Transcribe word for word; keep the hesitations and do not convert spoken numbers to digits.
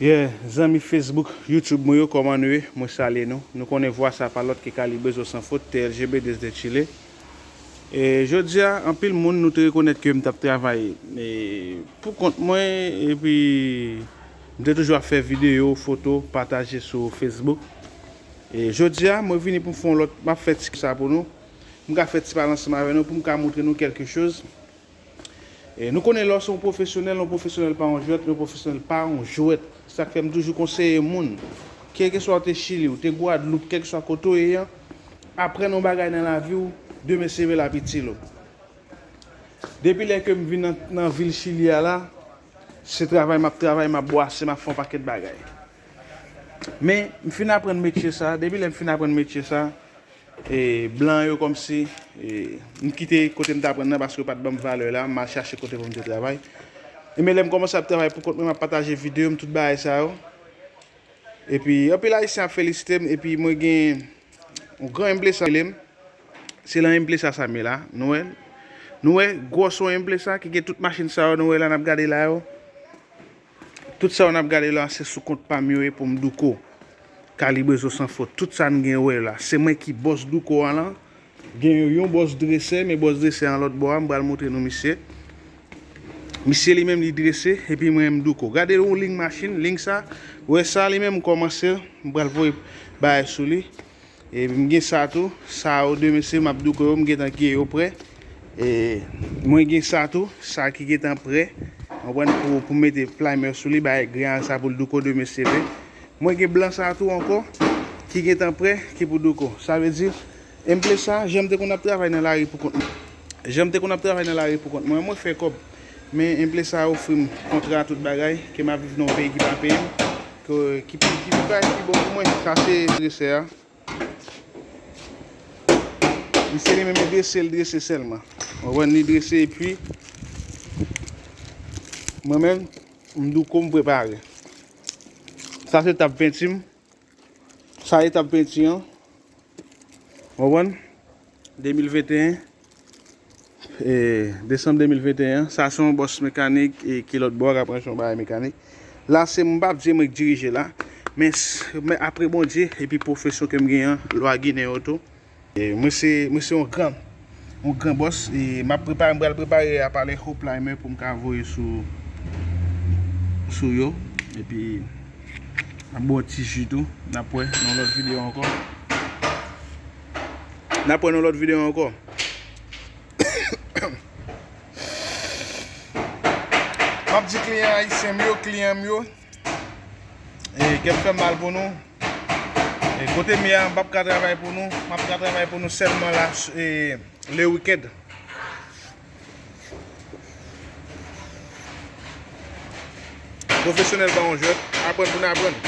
Yeah, zanmi Facebook, YouTube mwen yo, kòman nou ye? Mwen salye nou. Nou konnen vwa sa pa lòt ke Kalibre Zo San Fot, T L G B desde Chile. E jodi a, anpil moun nou te rekonèt ke m t ap travay e, pou kont mwen, epi m te toujou ap fè videyo, foto, pataje sou Facebook. E jodi a, mwen vini pou m fè yon lòt, m ap fè ti sa pou nou. M ka fè ti pale ansanm avè nou pou m ka montre nou kèlke choz. E nou konnen lè w se yon pwofesyonèl, yon pwofesyonèl pa yon jwèt, yon pwofesyonèl pa yon jwèt. Sa k fè m toujou konseye moun, kèlkeswa w te Chili, w te Gwadloup, kèlkeswa kote w ye an, aprann yon bagay nan lavi w, demen se vre l ap itil ou. Depi lè ke m vin nan, nan vil Chili a la, se travay m ap travay, m ap bwase, m ap fè yon pakèt bagay. Men, m fin aprann metye sa, depi lè m fin aprann metye sa, e, blan yo kòmsi, e, m kite kote m t aprann nan paske yo pa t ban m valè la, m al chache kote pou m te travay. E men lè m kòmanse ap travay pou kont mwen, m ap pataje videyo m, tout bagay sa yo. Epi, anpil Ayisyen ap felisite m, epi mwen gen yon gran enplesa rele m. Se lan enplesa sa m ye la, nou wè. Nou wè, gwòs yon enplesa ki gen tout machin sa yo, nou wè la n ap gade la yo. Tout sa yo n ap gade la, se sou kont pa m yo ye pou m douko. Kalibre Zo San Fot. Tout sa n gen wè la. Se mwen ki bòs douko a lan. Gen yon, yon bòs dresè, men bòs dresè an lòt bò a, m pral montre nou misye. Misye li menm li drese, epi mwen m douko. Gade yon liy machin, liy sa, wè sa li menm m kòmanse, m pral voye bagay sou li. E m gen sa tou, sa yo de mesye m ap douko yo, m gentan gen yo prè. E mwen gen sa tou, sa ki gentan prè. Konprann pou, pou mete primer sou li, bay grenn sa pou l douko de mesye vre. Mwen gen blan sa tou ankò, ki gentan prè, ki pou douko. Sa vle di, enplesa, jan m te konn ap travay nan lari pou kont mwen. Jan m te konn ap travay nan lari pou kont mwen, mwen fè kòb. Men enplesa ofri m kontra tout bagay, ke m ap viv nan yon peyi ki pa peye m, ke, ki, ki, ki bagay ki bon pou mwen. Sa se dresè a. Misye li menm li drese, li drese sèlman. Ou konprann, li drese epi mwen menm, m douko, m prepare. Sa se tab penti m. Sa etap penti an. Ou konprann? De mil venteyen, e, desanm de mil venteyen, sa se yon bòs mekanik e ki lòt bò a k ap ranche yon bagay mekanik. La se m p ap di mwen k dirije la, men s-, men apre Bondye epi pwofesyon ke m gen an, lwa Ginen yo tou. E mwen se, mwen se yon gran, yon gran bòs, e m ap prepare, m pral prepare apalè Hoplite mwen pou m ka voye sou, sou yo. Epi m ap bwè yon ti ji tou. N ap wè nan lòt videyo ankò. N ap wè nan lòt videyo ankò. M ap di kliyan ayisyen m yo, kliyan m yo, e, kè m fè mal pou nou. E, kote m ye a, m p ap ka travay pou nou. M ap ka travay pou nou sèlman la, e, le wikenn. Pwofesyonèl pa yon jwèt, aprann pou n aprann.